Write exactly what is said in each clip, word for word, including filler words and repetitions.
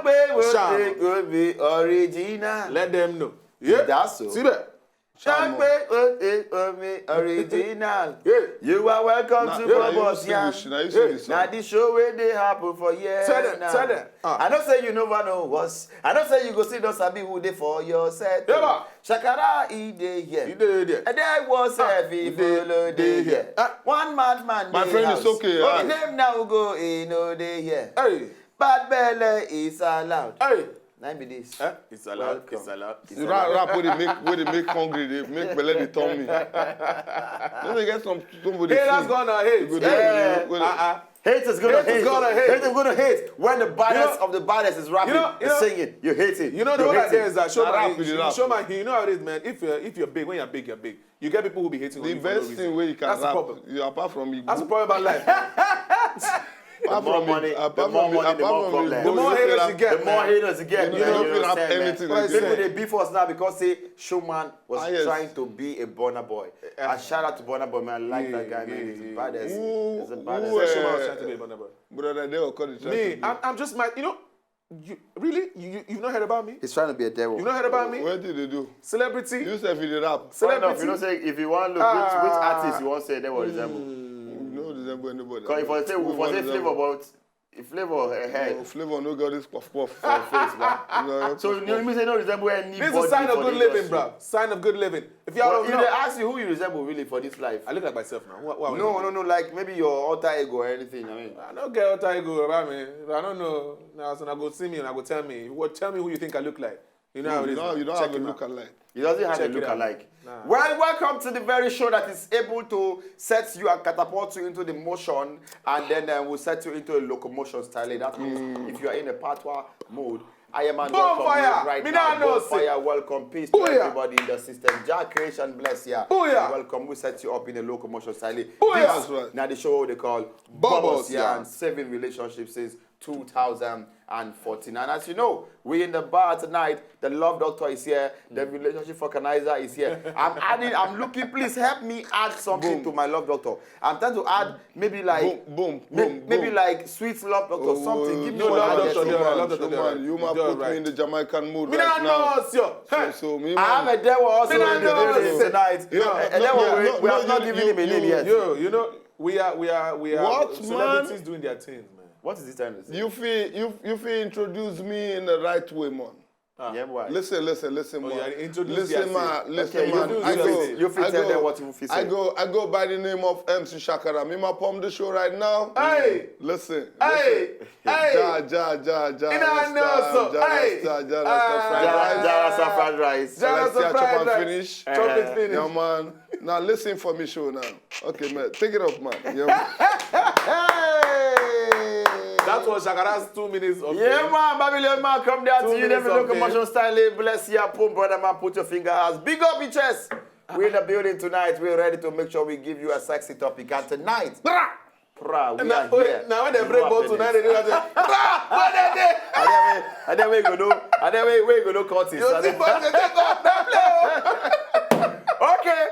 Hey, we take we be original. Let them know. Yeah. That's so. See that? Shakpe, oh, eh, oh, me, original. Yeah. You are welcome to Bubbles Yarn. Now the show where they happen for years. Tell them, tell them. I know say you never know us. I know say you go see don't sabi who they for your set. Yeah. Shakara, he dey here. He dey there. And there was a people dey here. One madman. My friend, it's okay. His name now go in, no dey here. Hey. Bad belly is allowed. Hey. Nine be this. Eh? It's allowed. It's allowed. It's allowed. Rap, rap where they make, where they make hungry, they make belly, they turn me. Don't they get some, somebody? Haters gonna hate. Haters gonna hate. Haters gonna hate. When the baddest of the baddest is rapping, is singing, you hate it. You know the one that is that show my, show my, you know how it is, man. If you're, if you're big, when you're big, you're big. You get people who be hating on you for no reason. The best thing where you can rap, you, apart from you, that's the problem about life. The more money, the more money, the more problem. The more haters you get, the more haters you get. You know, you know, people they beef us now because say Showman was trying to be a Burna Boy. And shout out to Burna Boy, man. I like that guy, man. He's the baddest. He's the baddest. Showman was trying to be a Burna Boy. Brother, they will call it. Me, I'm, I'm just my, you know, You really? You, you, you've not heard about me? He's trying to be a devil. You've not heard about me? What did they do? Celebrity. You said you dey rap. Celebrity. You know, say if you want to look which, which artist you want to say they will resemble. You know, resemble anybody. Because if I say, if I say Flavor, but if Flavor, eh, eh. No, Flavor no get this puff puff for face, man. So you mean say no resemble anybody? This is a sign of good living, bro. Sign of good living. If y'all don't know, if they ask you who you resemble really for this life, I look like myself now. Who, who I resemble? No, no, no. Like maybe your alter ego or anything. I mean, I don't get alter ego about me. I don't know. Now, so now go see me and I go tell me. What? Tell me who you think I look like. You know how it is. No, you don't have a look alike. He doesn't have a look alike. Well, welcome to the very show that is able to set you and catapult you into the motion, and then uh, we'll set you into a locomotion style. That means if you are in a patois mode, I am on welcome you right now. Bonfire, welcome. Peace to everybody in the system. Jah creation bless ya. Welcome. We set you up in a locomotion style. This now the show they call Bubbles Yarn, saving relationships since two thousand fourteen. And as you know, we in the bar tonight. The love doctor is here. The relationship vulcanizer is here. I'm adding, I'm looking, please help me add something to my love doctor. I'm trying to add maybe like, boom, boom, maybe like sweet love doctor, something. Give me one love doctor. Love doctor. You might put me in the Jamaican mood right now. So, so me, I have a devil also in the building tonight. We have not given him a name yet. You know, we are, we are, we are celebrities doing their things, man. What is this time to say? You feel, you, you feel introduce me in the right way, man. Ah. Yeah, boy. Listen, listen, listen, man. Listen, man. Listen, man. You fit tell them what you feel. I go, I go by the name of M C Shakara. Me, my pom the show right now. Hey. Listen. Hey. Hey. Ja, ja, ja, ja. Rasta, ja, Rasta, ja, Rasta fried rice. Ja, Rasta fried rice. Ja, Rasta fried rice. Chop and finish. Chop and finish. Yeah, man. Now listen for me show now. Okay, man. Take it up, man. Yeah, man. That was Shakara's two minutes of fame. Yeah, man. Babylon man, come down to you. Never look commercial style. Bless your poor brother, man. Put your finger as big up your chest. We're in the building tonight. We're ready to make sure we give you a sexy topic. And tonight, pra, we are here. Now when they break ball tonight, they do that thing. Pra, what they do? And then we go do. And then we go do cut it. You see, but they take off that play. Okay.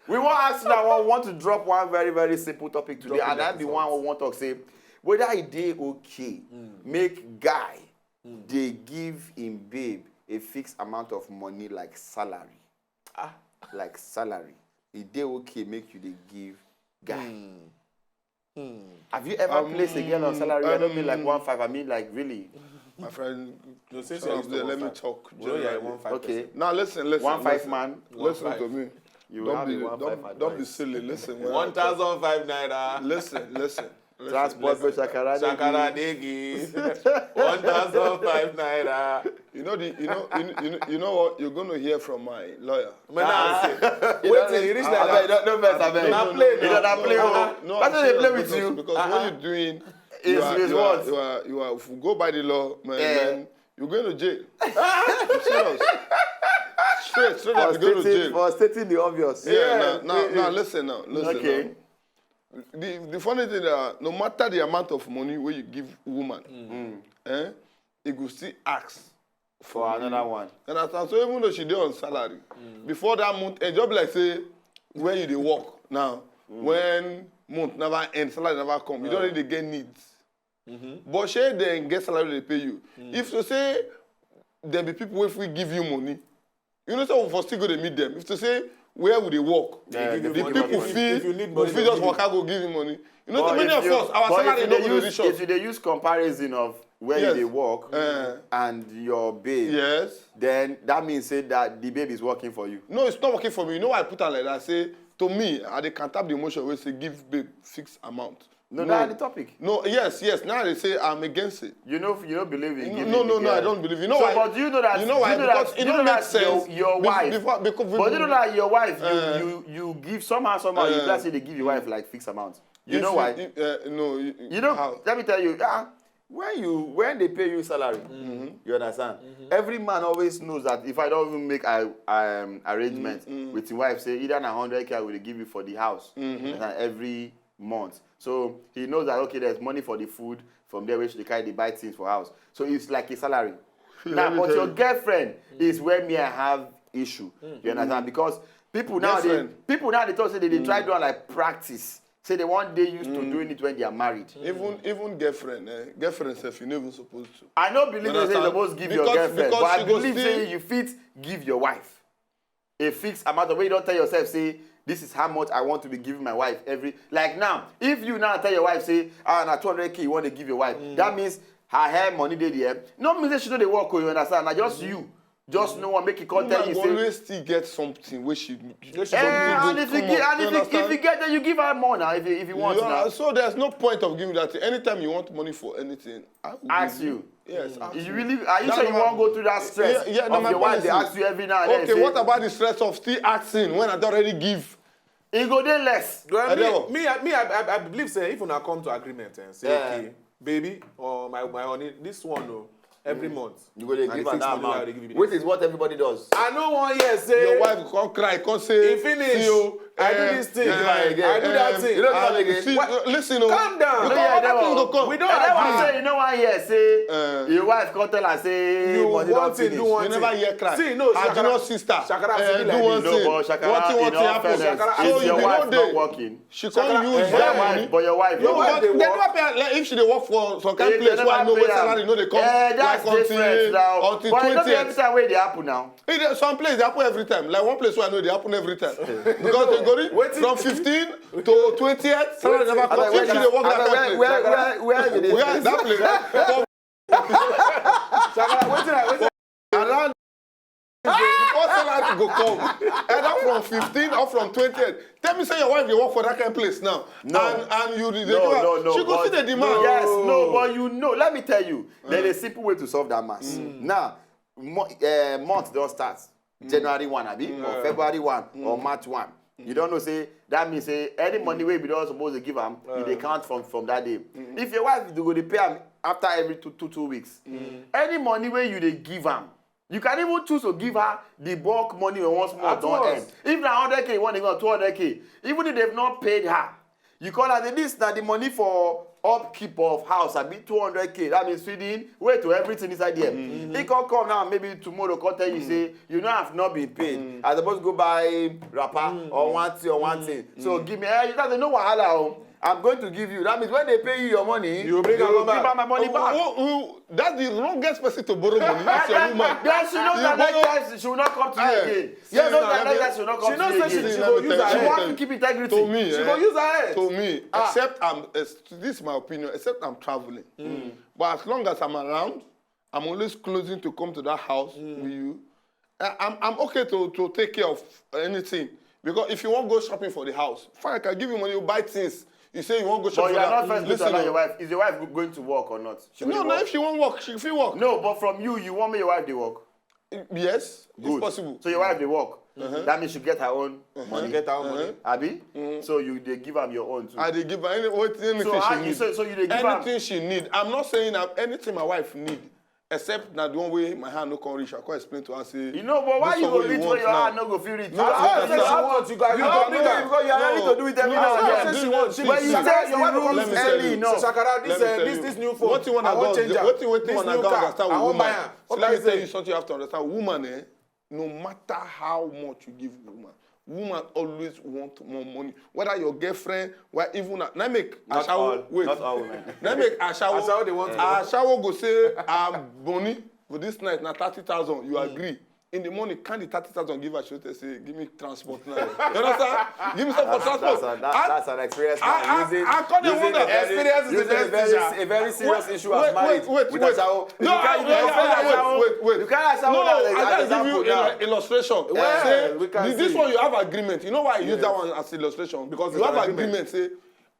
We want to ask now. I want to drop one very, very simple topic today, and that be one we want to say whether it dey okay make guy dey give him babe a fixed amount of money like salary. Ah, like salary. E dey okay make you dey give guy. Have you ever placed a girl on salary? I don't mean like one five. I mean like really. My friend, no, since you let me talk. Okay. Now listen, listen. One five man. Listen to me. You don't be, don't, don't be silly. Listen. One thousand five naira. Listen, listen. Transport for Shakara Degi. One thousand five naira. You know the, you know, you, you know, you know what? You're going to hear from my lawyer. Wait till you reach like that. Don't mess up. Now play. You know that play. No, that's what they play with you. Because what you're doing is what? You are, you are, if you go by the law, man, you're going to jail. I'm serious. Straight, straight up, you're going to jail. For stating the obvious. Yeah, now, now, listen now. Listen now. The, the funny thing that no matter the amount of money where you give woman, eh, it go still ask for another one. You understand? So even though she dey on salary, before that month, it just be like say where you dey work now, when month never end, salary never come, you don't really get needs. But shey dem get salary dey pay you? If to say dem be people wey fit give you money, you know say we for still go dey meet dem. If to say where we dey work, Yeah, give you the money. people If- fit if you need we money, fit dem just give waka go give you money. You know But say many if of you- us, our but salary if no you go dey dey use- reach us. If you dey use comparison of where Yes. you dey work Eh. and your babe, Yes. then that means say that the babe is working for you. No, it's not working for me. You know why I put am like that? Say to me, I dey counter the emotion wey say give babe fixed amount. No, na the topic. No, yes, yes. Now they say I'm against it. You know, you don't believe in giving. No, no, no, I again. don't believe. You know So, why? But do you know that? You do know why? You know Because that, it do you don't know make that your, sense. Your Be- wife. before- because- But do you know that your wife, you, Uh, you, you give somehow, somehow, you Uh, just say they give your wife like fixed amount. You If know why? If, uh, no, you, You know, how? Let me tell you. Ah, when you when they pay you salary, you understand. Every man always knows that if I don't even make a um, arrangement with his wife, say either na hundred k I will give you for the house, you understand, every month. So he knows that okay, there's money for the food from there which they carry they buy things for house. So it's like a salary. Now, me but tell your you. Girlfriend is where me I have issue. You understand? Because people now they Girlfriend. people now they talk say they, they try do am like practice. Say they one day used to doing it when they are married. Even even girlfriend, eh? Girlfriend sef, you no even supposed to. I no believe You they say you understand? suppose give your Because- girlfriend, because but I she go believe still- say you fit give your wife a fixed amount of way you don't tell yourself say this is how much I want to be giving my wife every like now. If you now tell your wife say ah na two hundred k you want to give your wife, that means her hair money dey there. No mean say she no dey work o, you understand? Na just you, just no one make it come tell Woman you go say. Always still get something wey she. Yes, she Eh, go and if you Come give, on, and you if you, if you understand? Get that, you give her more now. If you, if you want Yeah, now. So there's no point of giving that. Anytime you want money for anything, I will Ask give you. Yes, ask You you. really? Are you That's sure you normal. won't go through that stress Yeah, yeah, no, of my your point wife? is They this. Ask you every now and then. Okay, Say, what about the stress of still asking when I don't already give? It go dey less. Well, Ẹ dẹ́wọ̀. me, me, I, I, I believe say if una come to agreement and say, Yeah. Okay, baby or my, my honey, this one, oh, every month You go dey na give the her fixed that money wey I amount. dey give you be Which this. Is what everybody does. I no wan hear say Your wife come cry, come say, E finish. "See o, I do eh, this thing. You do am again. I do that eh, thing. You don't do am eh, again. see, What? uh, listen o. Calm down. Because Yeah, other that thing one. go come. We don't And that one agree. Say you know why here say Eh. Your wife come tell her say You money one don thing, do finish. one You thing. Never hear cry. See, no, Her Shakara- junior sister. Shakara Eh, still be do like one this. No, thing. but Shakara, One thing, in one thing all happen. fairness, Shakara- So if you your be wife no not dey. Working. She Shakara- come use eh, that eh, money. But your wife Your work. wife, they do appear like if she dey work for some kind If place they where I never know pay where am. Salary no dey come Eh, like that's different until now. Until But you know the twentieth. Every time wey dey happen now. It dey- some place dey happen every time. Like one place where I know dey happen every time. Because they go reach Wetin- from fifteen to twentieth. Salary never come. Abeg, If she dey work abeg, that where place. where where where you dey Where stay? That place. Shakara, wetin I wetin Around before salary go come, either from fifteen or from twentieth. Tell me say your wife dey work for that kind of place now. No. And and you dey No, do am. No, no, She go but- see the demand. Yes, no, but you know, let me tell you, there's a simple way to solve that mass. Now, mo- uh, month don't start. January one, abi, or February one, or March one. You don't know say that means say any money wey you be don suppose to give am, you dey count from from that day. If your wife dey go dey pay am after every two two two weeks, any money wey you dey give am, you can even choose to give her the bulk money wey once more At don once. End. If na hundred k you wan give am, two hundred k, even if they've not paid her, you call her say this na the money for upkeep of house, abi two hundred k, that means feeding, way to everything inside there. He come come now, maybe tomorrow come tell you say you no have not been paid. I suppose go buy wrapper or one thing or one thing. So give me, eh, you know wahala o. I'm going to give you. That means when they pay you your money, You bring am will back. Give her my money back. Who- who- That's the wrongest person to borrow money. It's your woman. Then she knows You that next borrow- time she will not come to you Eh, again. see, She knows now, that let next me- time she will not come she to knows you say she- again. she let go me use tell her you head. She something. wants to keep integrity. To me, She eh, go use her head. To me, Ah. except I'm, eh, this is my opinion. Except I'm traveling, but as long as I'm around, I'm always closing to come to that house with you. I- I'm I'm okay to to take care of anything because if you wan go shopping for the house, fine, I can give you money, you buy things. You say you wan go But shopping. You are not for first that. Going to Listen, allow oh. Your wife. Is your wife go- going to work or not? She No, will no. Work. If she wan work, she fit work. No, but from you, you want me your wife dey work. Yes, Good. It's possible. So your wife dey work. That means she get her own money. Get her own money. Abi? So you dey give am your own too. I dey give her any, what- anything So she how need. you so, so you dey give am. Anything she need. I'm not saying that anything my wife need, except na the one way my hand no come reach. I come explain to her say. You know, but why this you one go wey reach want where your now. hand no go fit reach? No, Ah, I say she understand. want, you go, you No, go no, bring am because you are ready to do it every No, now no, and no, then. this She one, wants- she see, wants- see, she But you wants- test she the wants- rules let me tell early you. enough. So Shakara, this, Let me uh, tell this, you. This new phone. What you wanna I go? want change am. What you, what you This wanna new go car. understand I with want buy woman? am. So What let I me tell say? You something you have to understand. Woman, eh? No matter how much you give woman, Woman always want more money. Whether your girlfriend, why even na, na make Not ashawo all. wait. Not all women. Na make ashawo. Ashawo dey want more. Ashawo go say, "I'm money for this night na thirty thousand." You agree. In the morning, can the thirty thousand give her? She say, "Give me transport now." You understand? Give me some for That's, transport. that's, a, that, I- that's an experience. I- man. I- using, I can't using wonder. a very, Experience is the using a best very, teacher. a very serious Wait, issue wait, as marriage. wait, wait, with wait. Ashawo. No, you can't, I- you no, can't no, Ashawo. wait, wait, wait. You can't Ashawo No, that I as gotta give you example now. an illustration. Yeah, Say, we can the- this see. One you have agreement. You know why I use that Yes. one as illustration? Because It's you have an agreement. agreement. Say,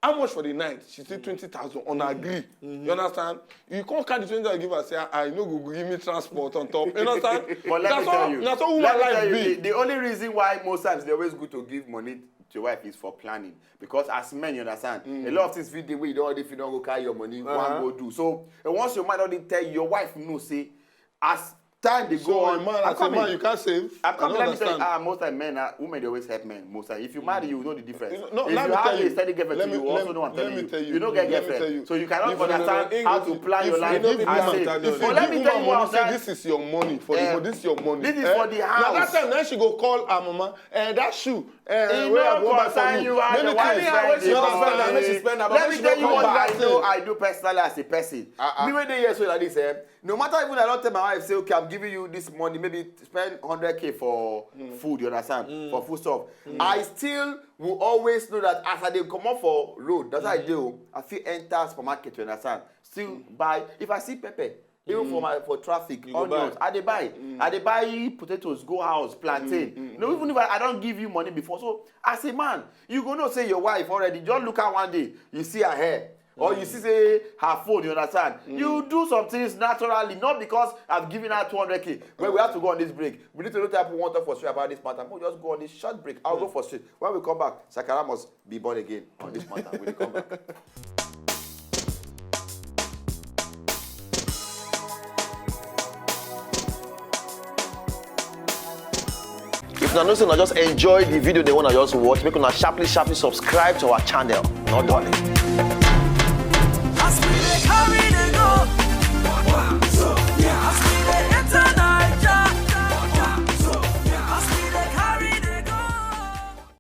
how much for the night? She say twenty thousand on agree. You understand? You can't carry the twenty thousand give her. Say, "I know go give me transport on top." You understand? But let That's me tell how, you, that's how woman let me life tell you, be. the, the only reason why most times they always good to give money to your wife is for planning. Because as men, you understand, a lot of things fit the way you don't, if you don't go carry your money, Uh-huh. one go do. So and once your man already tell you, your wife know say, as time they So go a on, man, I'm as a man, coming. You can't save. I'm I coming. don't Let me tell you, understand. ah, most time men, are, women they always help men. Most time, if you marry, you know the difference. You know, no, if let you me have tell a you. steady girlfriend Let to me- you, let also me- know what I'm let telling me you. tell you. You don't get Let me girlfriend, tell you. So you cannot If you understand don't- how if- to plan your if- life. if you I give say, woman but let me money, tell say, you "This what I'm is, saying. This is your money for Eh, the this is your money. This is Eh? for the Now that house. Time then she go call her mama. Eh, that shoe. Eh, It wey I no go buy for concern you. You how Many the wife things. spend She the don spend am, money. make she spend am, Let make me she tell go you come what back. I know. I do personally as a person. Uh-uh. Me when they hear so like this, eh? No matter even I don't tell my wife say, "Okay, I'm giving you this money. Maybe spend hundred k for food. You understand? For food stuff." I still will always know that as I dey comot for road, that's how I do. I fit enter supermarket. You understand? Still buy. If I see pepper, even for my for traffic, You go onions, buy. I dey buy. I dey buy potatoes, go house, plantain. No, even if I, I don't give you money before, so as a man, you go know say your wife already. Just look at one day, you see her hair. Or you see say her phone, you understand? You do some things naturally, not because I've given her two hundred k. Well, we have to go on this break. We need to know type one talk for sure about this matter. We'll just go on this short break. I'll go for straight. When we come back, Shakara must be born again on this matter. We'll come back. If una know say una just enjoy the video, they wanna just watch, make una sharply, sharply subscribe to our channel. Not darling.